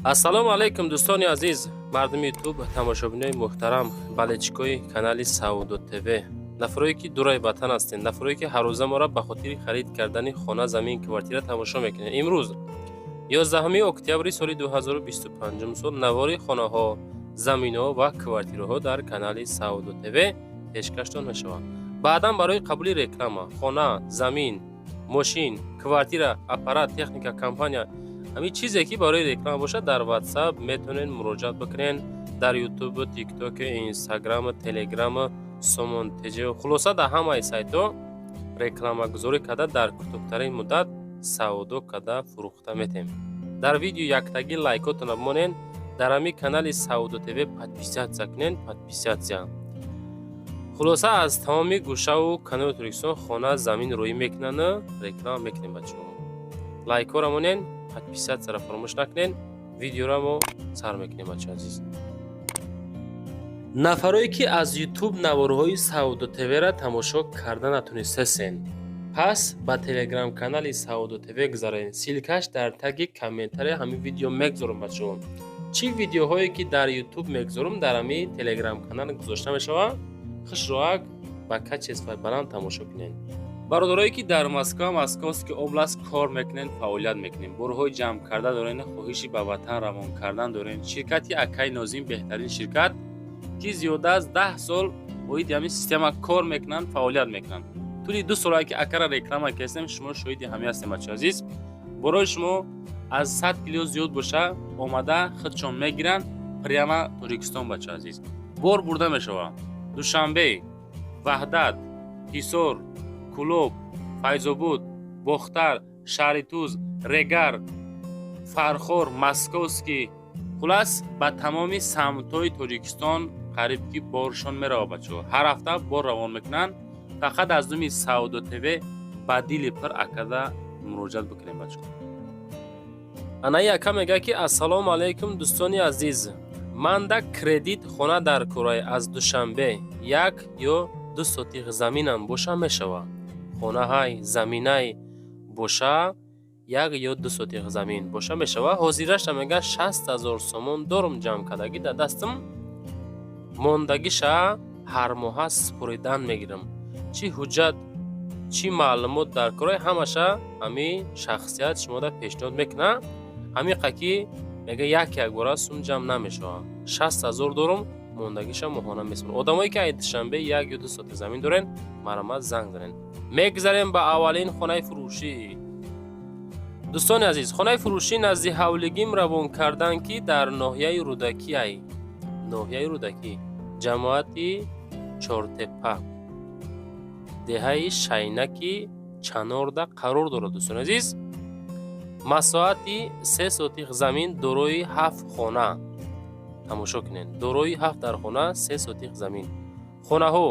Ассалому алайкум, дӯстони азиз, мардуми Ютуб, тамошобинои муҳтарам, болельщикои канали Савдо ТВ, нафарое ки дураи ватан ҳастед, нафарое ки ҳаррӯза моро ба хотири харид кардани хона, замин, квартира тамошо мекунед. Имрӯз, 11 октябри соли 2025 сол, навори хонаҳо, заминҳо ва квартираҳо дар канали Савдо ТВ пешкаштон мешавад. Баъдан барои қабули реклама, хона, замин, мошин, квартира, аппарат, техника, компания, ҳамин чизе ки барои реклама бошад, дар WhatsApp метавонед муроҷиат бикунед, дар Ютубу, Тиктоку, Инстаграму, Телеграму, Сомон ТЖ, хулоса, дар ҳамаи сайтҳо рекламагузорӣ карда, дар кӯтоҳтарин муддат савдо карда, фурӯхта метем. Дар видео яктагӣ лайкотона бимонед, дар ҳамин канали Савдо ТВ подписаться кунед, подписаться. Хулоса, аз тамоми гӯшаву канори Тоҷикистон хона, замин рӯӣ мекунану реклама мекунем. Бачаҳо, лайкҳоро монед, подписатьсяро фаромӯш накунед. Видеоро мо сар мекунем, бачаҳо азиз. Нафарое ки аз Ютуб наворҳои Савдо ТВ-ра тамошо карда натонистасен, пас ба Телеграм-канали Савдо ТВ гузаред. Ссылкаш дар таги комментария ҳамин видео мегузорам. Бачаҳо, чӣ видеоҳое ки дар Ютуб мегузорам, дар ҳамин Телеграм-канал гузошта мешавад. Хушроак ба качествои баланд тамошо кунед. Бародарое ки дар Москва, Московский область кор мекунед, фаъолият мекунед, борҳои ҷамъ карда дорен, хоҳиши ба ватан равон кардан дорен, ширкати акаи Нозим беҳтарин ширкат, ки зиёда аз 10 сол оиди ҳамин система кор мекунанд, фаъолият мекунанд. Тӯли 2 солае ки акара реклама кардем, шумо шоҳиди ҳамин ҳастем. Бачаҳо азиз, борои шумо аз 100 кило зиёд боша, омада худшон мегиранд прямо Тоҷикистон. Бачаҳо азиз, бор бурда мешавад Душанбе, Ваҳдат, Ҳисор, Кӯлоб, Файзобод, Бохтар, шаҳри Туз, Регар, Фархор, Московский, хулас, ба тамоми самтҳои Тоҷикистон қариб ки боршон меравад. Бачаҳо, ҳар ҳафта бор равон мекунанд. Фақат аз номи Савдо ТВ ба дили пир акада муроҷиат бикунем, бачаҳо. Анаи ака мегӯяд, ки: «Ассалому алайкум, дӯстони азиз, манда кредит хона дар курай, аз Душанбе 1 ё 2 сотих заминам боша мешавад. Хонаҳай, заминай боша, 1 ё 2 сотих замин боша мешавад. Ҳозираша, мега, 60 000 сомон дорум ҷамъ кардагӣ дар дастам, мондагиша ҳар моҳа супоридан мегирам. Чӣ ҳуҷҷат, чӣ маълумот дар корай, ҳамаша ҳамин шахсият шумода пешниҳод мекунад. Ҳамиқа ки, мега, як якбора сум ҷамъ намешавад. 60 000 дорум, мондагиша моҳона месупорам. Одамое ки ай Душанбе 1 ё 2 сотих замин дорен, марҳамат, занг занед». Мегузарем ба аввалин хонаи фурӯшӣ. Дӯстони азиз, хонаи фурӯшӣ назди ҳавлигим равон кардан, ки дар ноҳияи Рӯдакӣ ай, ноҳияи Рӯдакӣ, ҷамоати Чортепа, деҳаи Шайнаки Чанорда қарор дорад. Дӯстони азиз, масоҳати 3 сотих замин, дорои ҳафт хона. Тамошо кунед, дорои ҳафт дар хона, 3 сотих замин. Хонаҳо,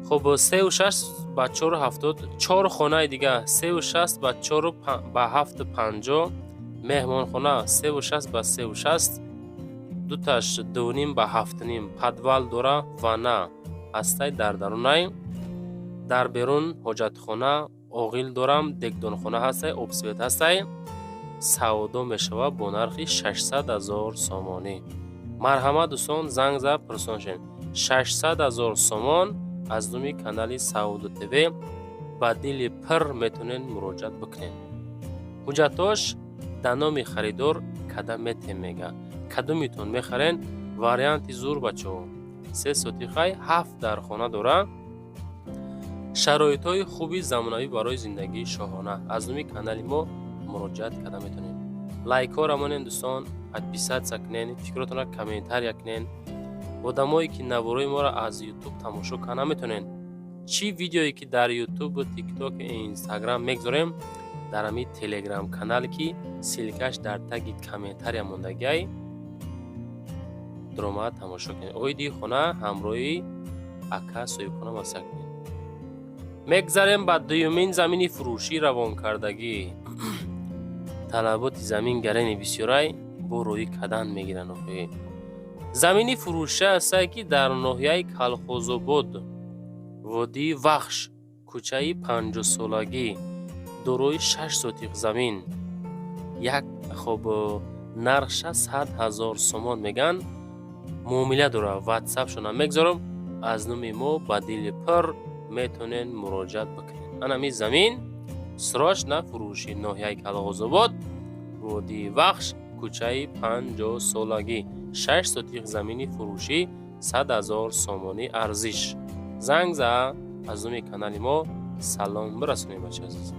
хуб, 3,6 ба 4,70, чор хонаи дига 3,60 ба чору ба 7,50, меҳмонхона 3,60 ба 3,60, дуташ 2,5 ба 7,5, подвал дора, ванна ҳастай дар дарунай, дар берун ҳоҷатхона, оғил дорам, дегдонхона ҳастай, обсвет ҳастай. Савдо мешавад бо нархи 600 000 сомонӣ. Марҳамат, дӯстон, занг зад, пурсон шавед. 600 000 сомон, аз номи канали Савдо ТВ ба дили пир метавонед муроҷиат бикунед. Ҳуҷҷатош дар номи харидор када метем, мега. Кадомитон мехарен, варианти зур, бачаҳо. 3 сотихай, ҳафт дар хона дора, шароитҳои хуби замонавӣ барои зиндагии шоҳона. Аз номи канали мо муроҷиат карда метавонед. Лайкҳоро монед, дӯстон, подписаться кунед, фикротонро комментария кунед. Одамое ки наворои моро аз Ютуб тамошо карда наметавонед, чӣ видеое ки дар Ютубу, Тиктоку, Инстаграм мегузорем, дар ҳамин Телеграм канале ки ссылкаш дар таги комментария мондагиай, дуромада тамошо кунед. Оиди хона ҳамроҳи ака соҳибхона маслиҳат кунед. Мегзарем ба дуюмин замини фурӯшӣ равонкардагӣ. Талаботи замин гарени бисёрай, бо рӯӣ кадан мегиранд охи. Замини фурӯшӣ ҳастае, ки дар ноҳияи Калхозобод, водии Вахш, кӯчаи Панҷоҳсолагӣ, дорои 6 сотих замин, як хоб. Нархша 100 000 сомон меган. Муомила дора. Ватсапшона мегзорам. Аз номи мо ба дили пур метонен муроҷиат бикунед. Анами замин срочно фурӯши, ноҳияи Калғозобод, водии Вахш, кӯчаи 50-солагӣ. 6 сотих замини фурӯшӣ, 100 000 сомонӣ арзиш. Занг за, аз номи канали мо салом бирасонед, бача азиз.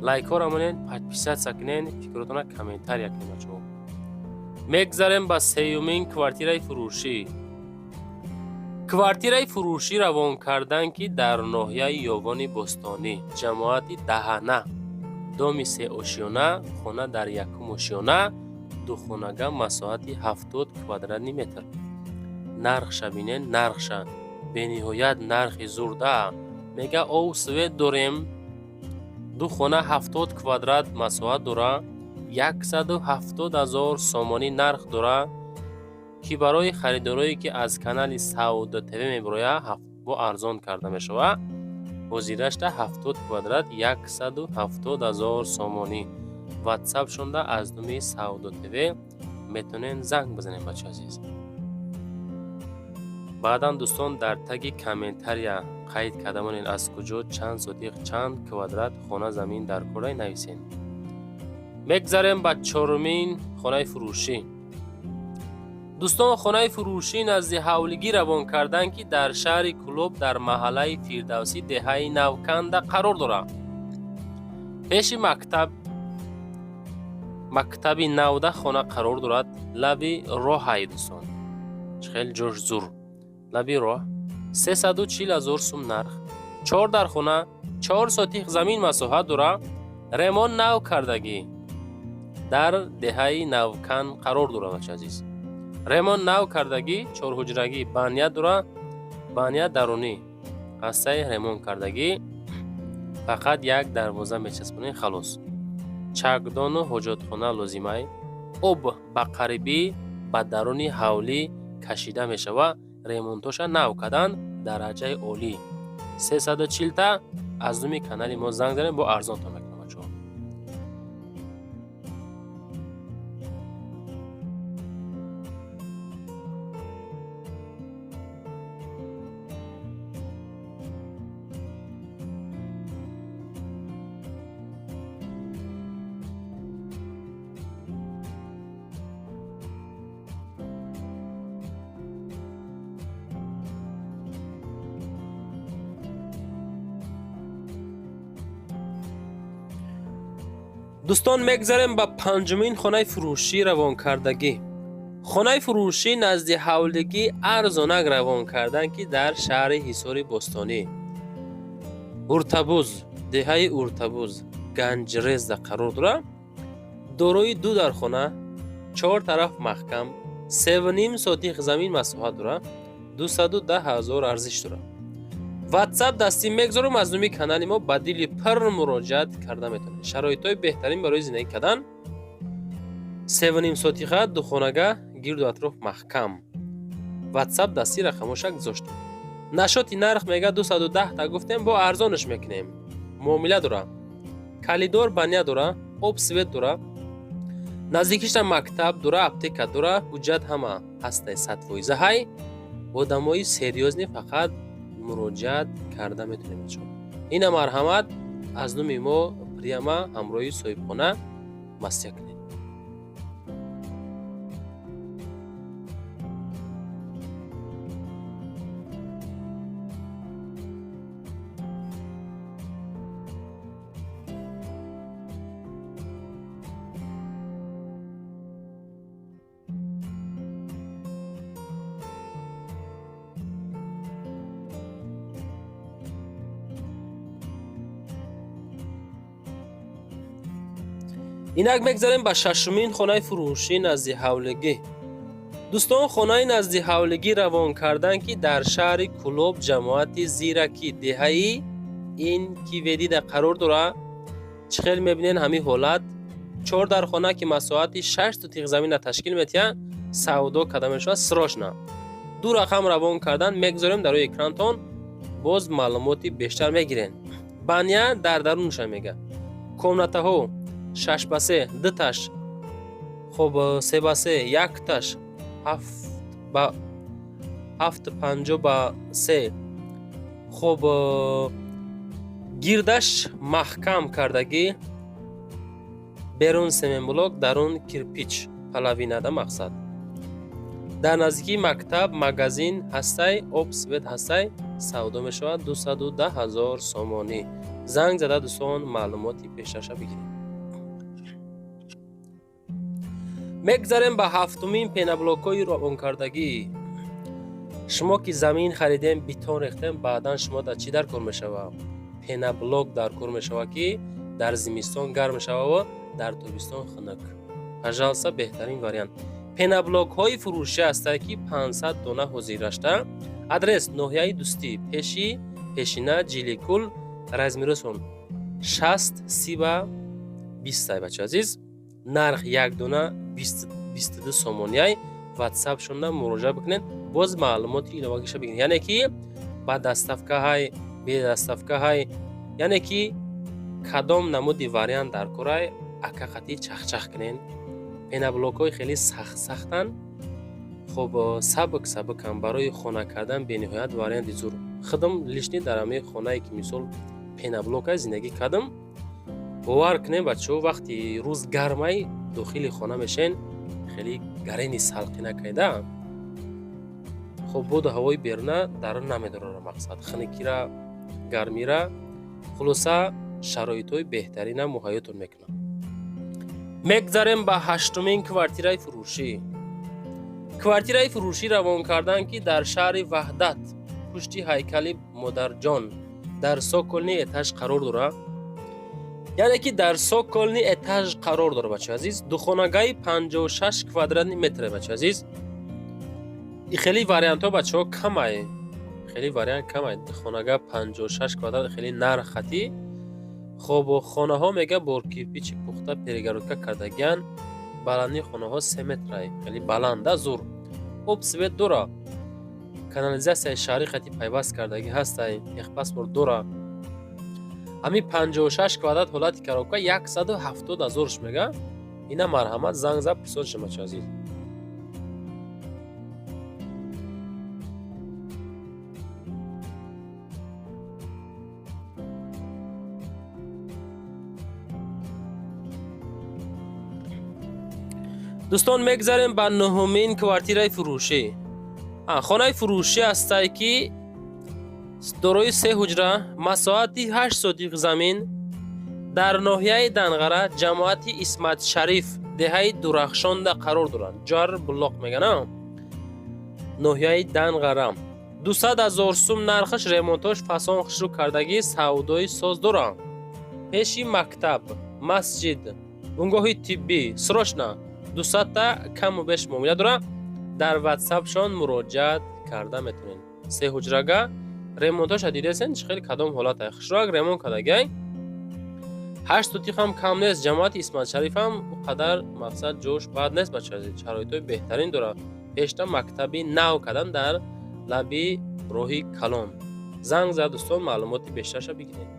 Лайкҳоро монед, подписаться кунед, фикротона комментария кунед, бачаҳо. Мегзарем ба сеюмин квартираи фурӯшӣ. Квартираи фурӯшӣ равон кардан, ки дар ноҳияи Ёвони Бостонӣ, ҷамоати Даҳана, доми сеошёна, хона дар якум ошёна, духонага, масоҳати 70 квадратный метр. Нархша бинен, нархша бениҳоят нархи зурда. Мега, ов свет дорем, ду хона 70 квадрат масоҳат дора, 170 000 сомонӣ нарх дора, ки барои харидорое, ки аз канали Савдо ТВ мебирояд, бо арзон карда мешавад. Ҳозирашта 70 квадрат 170 000 сомонӣ. Ватсап шонда аз номи Савдо ТВ метонен занг бизанем, бача азиз. Баъдан, дӯстон, дар таги комментария қайд карда монед, аз куҷо, чанд сотих, чанд квадрат хона замин дар корай нависен. Мегзарем ба чорумин хонаи фурӯшӣ. Дӯстон, хонаи фурӯшӣ назди ҳавлигӣ равон карданд, ки дар шаҳри Кӯлоб, дар маҳаллаи Фирдавсӣ, деҳаи Навканда қарор дорад. Пеши мактаб, мактаби навда хона қарор дорад, лаби роҳай, дӯстон. Чӣ хел ҷош зур. Лаби роҳ, 340 000 сум нарх. Чор дар хона, 4 сотих замин масоҳат дорад, ремонт нав кардагӣ. Дар деҳаи Навкан қарор дорад, бача азиз. Ремонт нав кардагӣ, чорҳуҷрагӣ, баня дора, баня дарунӣ. Ҳастаи ремонт кардагӣ, фақат як дарвоза мечаспонед, халос. Чакдону ҳоҷатхона лозимай. Об ба қарибӣ ба даруни ҳавлӣ кашида мешавад. Ремонтоша нав кардан, дараҷаи олӣ. 340 та аз номи канали мо занг занед, бо арзонтон мекунам, бачаҳо. Дӯстон, мегзарем ба панҷумин хонаи фурӯшӣ равонкардагӣ. Хонаи фурӯшӣ назди ҳавлигӣ арзонак равон карданд, ки дар шаҳри Ҳисори Бостонӣ, Уртабуз, деҳаи Уртабуз, Ганҷрезда қарор дорад. Дорои ду дархона, чор тараф маҳкам, 3,5 сотих замин масоҳат дорад, 210 000 арзиш дорад. Ватсап дастӣ мегзорам, аз номи канали мо ба дили пур муроҷиат карда метавонед. Шароитҳои беҳтарин барои зиндагӣ кардан, 3,5 сотиха, духонага, гирду атроф маҳкам. Ватсап дастӣ рақамоша гузоштем. Нашоти нарх мега 210 та гуфтем, бо арзонаш мекунем. Муомила дора. Калидор, баня дора, об свет дора. Наздикишта мактаб дора, аптека дора, ҳуҷҷат ҳама ҳастай, 100% ҳай. Одамои серьёзный фақат муроҷиат карда метавонем, бачаҳо. Ина марҳамат, аз номи мо прямо ҳамроҳи соҳибхона маслиҳат кунед. Инак мегзарем ба шашумин хонаи фурӯшӣ назди ҳавлигӣ. Дӯстон, хонаи назди ҳавлигӣ равон карданд, ки дар шаҳри Кӯлоб, ҷамоати Зираки, деҳаи ин Киведида қарор дорад. Чӣ хел мебинед, ҳамин ҳолат чор дархона, ки масоҳати 6 сотих заминро ташкил метиҳад, савдо карда мешавад срочно. Ду рақам равон кардан мегузорем дар рӯи экрантон, боз маълумоти бештар мегирен. Баня дар дарунша мега. Комнатаҳо 6 ба 3, дуташ Хоб, 3 ба 3, якташ 7 ба 7,53. Хоб, гирдаш маҳкам кардагӣ, берун семенблок, дарун кирпич половинада. Мақсад, дар наздикии мактаб, магазин ҳастай, об, свет ҳастай. Савдо мешавад 210 000 сомонӣ. Занг зада, дӯстон, маълумоти бештарша бигиред. Мегзарем ба ҳафтумин пеноблокҳои равонкардагӣ. Шумо ки замин харидем, бетон рехтем, баъдан шумо дар чӣ дар кор мешавад? Пеноблок дар кор мешавад, ки дар зимистон гарм мешавад, дар тобистон хунук. Пожалуйста, беҳтарин вариант пеноблокҳои фурӯшӣ ҳастанд, ки 500 дона ҳозир гашта. Адрес: ноҳияи Дӯстӣ, пеши пешина Ҷиликул, размеросон 60 30 ба 20. Бача азиз, нарх як дона 22 сомонияй. Ватсапшонда муроҷиат бикунед, боз маълумоти иловагиша бигиред, яъне ки ба доставкаҳай, бе доставкаҳай, яъне ки кадом намуди вариант дар корай, акақатӣ чахчах кунед. Пеноблокҳои хеле сахт сахтанд. Хоб, сабук сабукам, барои хона кардан бениҳоят варианти зур. Худам лично дар ҳамаи хонае ки мисол пеноблокай зиндагӣ кардам. Бовар кунем, бачаҳо, вақти рӯз гармай, дохили хона мешен, хеле гарени салқина кайда. Хоб, боду ҳавои беруна дарун намедорара, мақсад, хунукира, гармира. Хулоса, шароитҳои беҳтарина муҳайётон мекунад. Мегзарем ба ҳаштумин квартираи фурӯшӣ. Квартираи фурӯшӣ равон кардан, ки дар шаҳри Ваҳдат, пушти ҳайкали Модарҷон, дар цокольный этаж қарор дорад, яъне ки дар цокольный этаж қарор дорад. Бачаи азиз, духонагаи 56 квадратный метре. Бачаи азиз, хеле вариантҳо, бачаҳо, камай, хеле вариант камай. Духонага 56 квадрат, хеле нарх хатӣ. Хоб, хонаҳо мега бо кирпичи пухта перегородка кардагиян. Баландии хонаҳо 3 метрай, хеле баланда, зур. Об, свет дора, канализатсияи шаҳрӣ хати пайваст кардагӣ ҳастай, техпаспорт дора. Ҳамин 56 квадрат, ҳолати коробка, 170 000-ш мега. Ина марҳамат, занг зад, пурсон шума, бачаи азиз. Дӯстон, мегзарем ба нуҳумин квартираи фурӯшӣ. Хонаи фурӯшӣ ҳастай, ки дорои се ҳуҷра, масоҳати 8 сотих замин, дар ноҳияи Данғара, ҷамоати Исматшариф, деҳаи Дурахшонда қарор дорад. Ҷар Булоқ мегана, ноҳияи Данғара. 200 000 сум нархаш. Ремонтош фасон хушрӯ кардагӣ, савдои соз дорад. Пеши мактаб, масҷид, бунгоҳи тиббӣ. Срочно, 200-та каму беш муомила дорад. Дар ватсапшон муроҷиат карда метавонед. Се ҳуҷрага, ремонтоша дидесен, чӣ хел, кадом ҳолата, хушрӯак ремонт кардагиай. 8 сотихам кам нест. Ҷамоати Исматшарифам ӯ қадар, мақсад, ҷош бад нест. Бача, шароитҳои беҳтарин дорад. Пешта мактаби нав кардан дар лаби роҳи калон. Занг зад, дӯстон, маълумоти бештарша бигиред.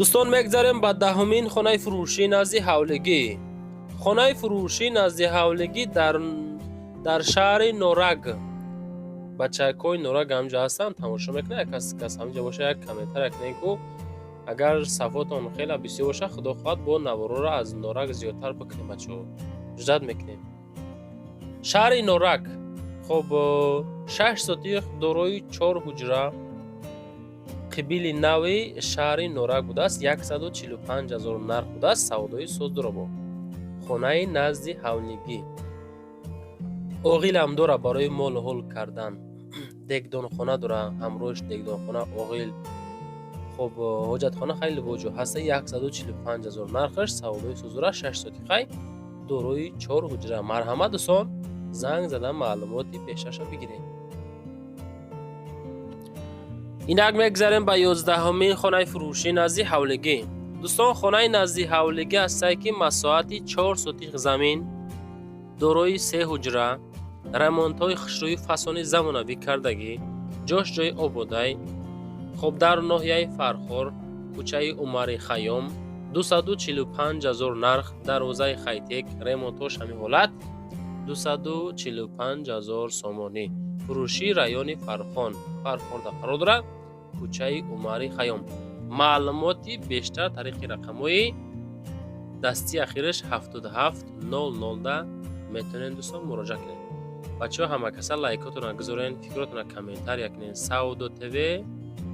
Дӯстон, мегзарем ба даҳумин хонаи фурӯшӣ назди ҳавлигӣ. Хонаи фурӯшӣ назди ҳавлигӣ дар шаҳри Норак. Бачакҳои Норак ҳамҷо ҳастанд, тамошо мекунанд. Як кас ҳамҷо боша, як комментария кунед ку. Агар сафотон хеле бисёр боша, худо хоҳад, бо навороро аз Норак зиёдтар бикунем. Бачаҳо, ждать мекунем. Шаҳри Норак. Хоб, 6 сотих, дорои чор ҳуҷра, қибили нави шаҳри Норак будааст. 145 000 нарх будааст, савдои создуробо. Хонаи назди ҳавлигӣ, оғилам дора барои молу ҳол кардан, дегдонхона дора ҳамроҳш, дегдонхона, оғил, хоб, ҳоҷатхона хеле боҷо ҳаста. 145 000 нархаш, савдои создура, 6 сотихай, дорои чор ҳуҷра. Марҳамат, дӯстон, занг зада маълумоти бештарша бигиред. Инак мегзарем ба 11-умин хонаи фурӯшӣ назди ҳавлигӣ. Дӯстон, хонаи назди ҳавлигӣ ҳастае, ки масоҳати 4 сотих замин, дорои 3 ҳуҷра, ремонтҳои хушрӯи фасони замонавӣ кардагӣ, ҷош ҷои ободай. Хоб, дар ноҳияи Фархор, кӯчаи Умари Хайём, 245 000 нарх, дарвозаи хайтек, ремонтҳош ҳамин ҳолат, 245 000 сомонӣ. Фурӯши райони Фархон, Фархорда қарор дорад, кӯчаи Умари Хайём. Маълумоти бештар тариқи рақамҳои дастии ахираш 7700 метавонед дӯстон муроҷиат кунед. Бачаҳо, ҳама каса лайкотонро гузорен, фикротонро комментария кунед. Савдо ТВ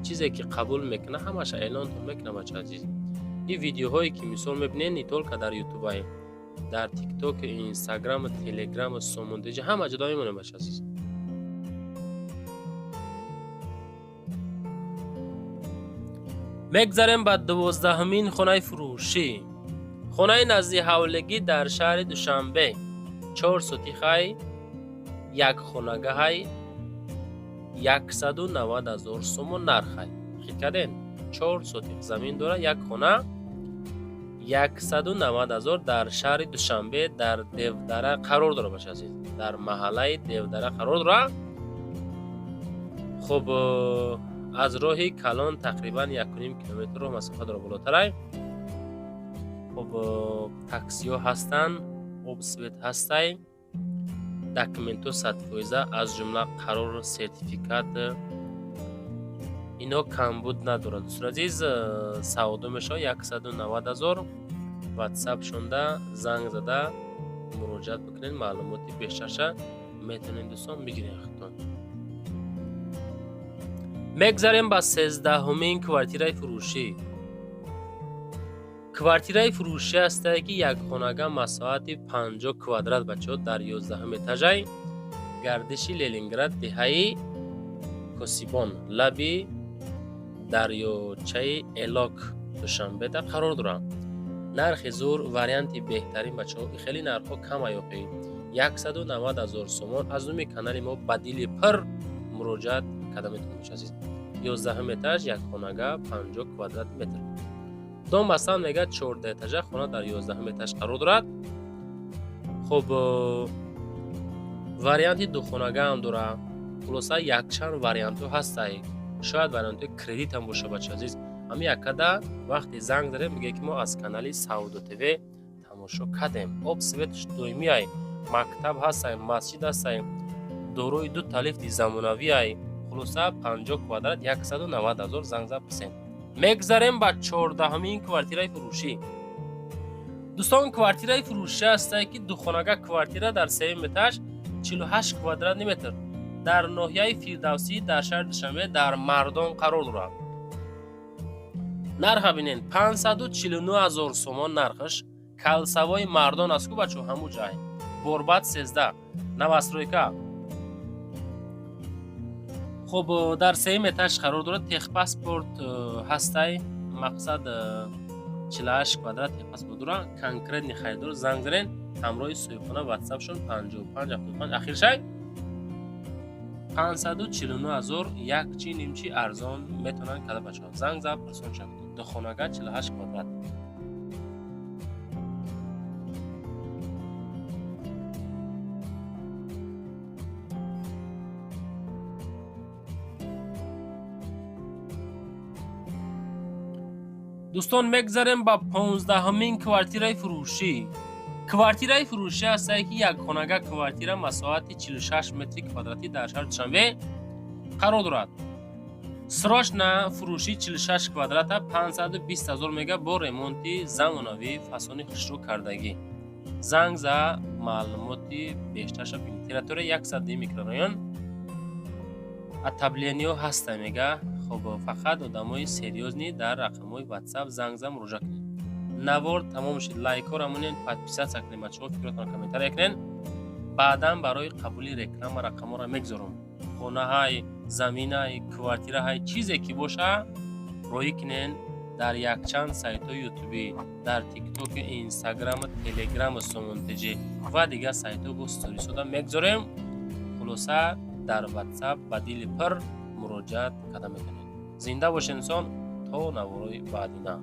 чизе ки қабул мекунад, ҳамаша эълонтон мекунад, бача азиз. Ин видеоҳое ки мисол мебинед, не только дар Ютубай, дар Тикток, Инстаграм, Телеграм, Сомонтеҷа ҳама ҷудо мемонем, бача азиз. Мегзарем ба 12-ҳамин хонаи фурӯшӣ. Хонаи назди ҳавлигӣ дар шаҳри Душанбе, 4 сотихай, як хонагаҳай, 190 000 сомон нархай. Хит кардем? 4 сотих замин дорад, як хона, 190 000 дар шаҳри Душанбе, дар Девдара қарор дорад, бача азиз. Дар маҳаллаи Девдара қарор дорад. Хоб, аз роҳи калон тақрибан 1.5 километр роҳ масофа дорад болотарай. Хоб, таксиҳо ҳастанд, об свет ҳастай, документҳо 100%, аз ҷумла қарор, сертификат, ино камбуд надорад. Дӯстони азиз, савдо мешавад 190 000. WhatsApp шонда занг зада муроҷиат бикунед, маълумоти бештарша метавонед дӯстон бигиред худтон. Мегзарем ба 13-ҳумин квартираи фурӯшӣ. Квартираи фурӯшӣ ҳастае, ки якхонага масоҳати 50 квадрат, бачаҳо, дар 11-ҳум этажай, гардиши Ленинград, деҳаи Косибон, лаби дарёчаи Элок, Душанбеда қарор дорад. Нархи зур, варианти беҳтарин, бачаҳо, хеле нархҳо кам аёқӣ, 190 000 сомон. Аз номи канали мо ба дили пир муроҷиат карда метавонед, бачаҳо азиз. 11-ҳум этаж, якхонага, 50 квадрат метр. Дом масалан мегӯяд 14 этажа, хона дар 11-ҳум этаж қарор дорад. Хоб, варианти духонага ҳам дорад. Хулоса, якчанд вариантҳо ҳастай. Шояд вариантҳои кредит ҳам боша, бачаҳо азиз. Ҳамин яккада вақте занг задем, мегӯяд ки мо аз канали Савдо ТВ тамошо кардем. Об светш доимиай, мактаб ҳастай, масҷид ҳастай, дорои 2 та лифти замонавиай. Хулоса, 50 квадрат, 190 000, занг зад пурсем. Мегзарем ба 14-ҳумин квартираи фурӯшӣ. Дӯстон, квартираи фурӯшӣ ҳастае, ки духонага квартира дар 3-юм этаж, 48 квадратный метр, дар ноҳияи Фирдавсӣ, дар шаҳри Душанбе, дар Мардон қарор дорад. Нарха бинед, 549 000 сомон нархаш. Калсавои Мардон аст ку, бачаҳо, ҳамун ҷай. Борбад 13, новостройка. Хоб, дар 3-юм этаж қарор дорад, техпаспорт ҳастай, мақсад 48 квадрат техпаспорт дорад. Конкретный харидор занг занед, ҳамроҳи соҳибхона WhatsApp-шон 55 75 ахиршай. 549 000, як чи нимчи арзон метавонанд карда, бачаҳо. Занг зад пурсон шавед. Духонага, 48 квадрат. Дӯстон, мегзарем ба 15-ҳумин квартираи фурӯшӣ. Квартираи фурӯшӣ ҳастае, ки якхонага квартира масоҳати 46 метри квадратӣ дар шаҳри Душанбе қарор дорад. Срочно фурӯшӣ, 46 квадрата, 520 000 мега, бо ремонти замонавӣ, фасони хушрӯ кардагӣ. Занг за маълумоти бештарша бинед. Территория 102 микрорайон, отоплениё ҳаста мега. Хоб, фақат одамои серьёзный дар рақамҳои WhatsApp занг за муроҷиат кунед. Навор тамом шуд. Лайкҳоро монед, подписаться кунед, бачаҳо, фикротонро комментария кунед. Баъдан барои қабули реклама рақамҳоро мегузорам. Хонаҳай, заминай, квартираҳай, чизе ки боша, роҳӣ кунед дар якчанд сайтҳои ютубӣ, дар Тиктоку, Инстаграму, Телеграму, Сомонтеҷи ва дигар сайтҳо бо сторисода мегузорем. Хулоса, дар WhatsApp ба дили пир муроҷиат карда метавонед. Зинда бошед, инсон, то наворои баъдина.